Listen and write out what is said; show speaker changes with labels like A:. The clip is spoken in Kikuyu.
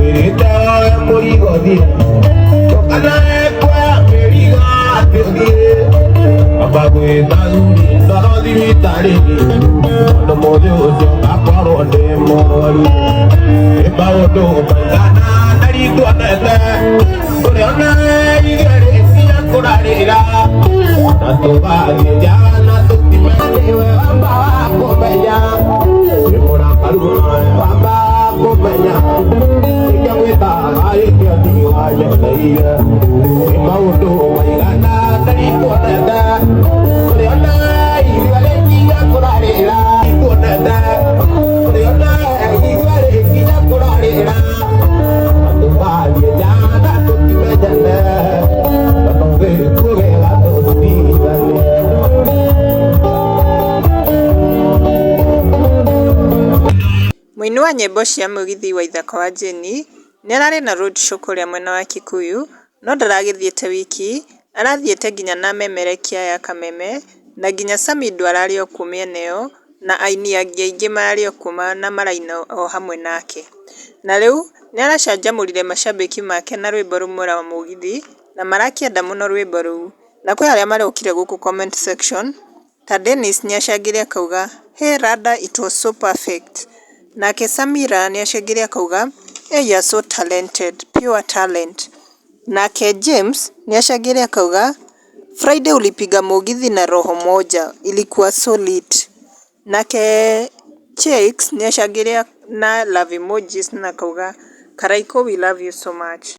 A: Ngũkwĩrĩte woe mũrigo thiĩ, ndũkanae kuoya mĩrigo atĩ ũthiĩ. Amba gwĩta thuri ndwarwo thibitarĩ-inĩ, tondũ mũthĩ ũcio ngakorwo ndĩ mũrwaru. Nĩ maũndũ maigana ndari tuonete, tũrĩona ithuerĩ nginya kũrarĩra. Na tũgathiĩ nja na tũtime nĩwe wamba kũmenya. Wĩ mũrakaru nawe wamba kũmenya. Ingĩgwĩta arĩkia ndiwanyoneire. Nĩ maũndũ maigana ndari tuonete, tũrĩona ithuerĩ nginya kũrarĩra. Tuonete, tũrĩona ithuerĩ nginya kũrarĩra. Na tũgathiĩ nja na tũtimenyane. Tondũ gĩkuũ gĩgatũtigania.
B: Mũini wa nyĩmbo cia mũgithi Waithaka wa Jane nĩararĩ na road show kũrĩa mwena wa Kikuyu no ndaragĩthiĩte wiki, arathiĩte nginya na memerekia ya Kameme na nginya Samidoh ararĩ o kuo mĩena ĩyo na aini angĩ aingĩ mararĩ o kuo na maraina o hamwe nake. Na rĩu nĩaracanjamũrire macambĩki make na rwĩmbo rũmwe rwa mũgithi na marakĩenda mũno rwĩmbo rũu. Na kwĩ arĩa marokire gũkũ comment section ta Dennis nĩacangire akauga "Hey rada it was so perfect", nake Samira nĩacangire akauga "Hey you are so talented, pure talent", nake James nĩacangire akauga "Friday ulipiga mũgithi na roho moja, ilikuwa so lit", nake Chicks nĩacangire na love emojis na akauga "Karaikũ we love you so much".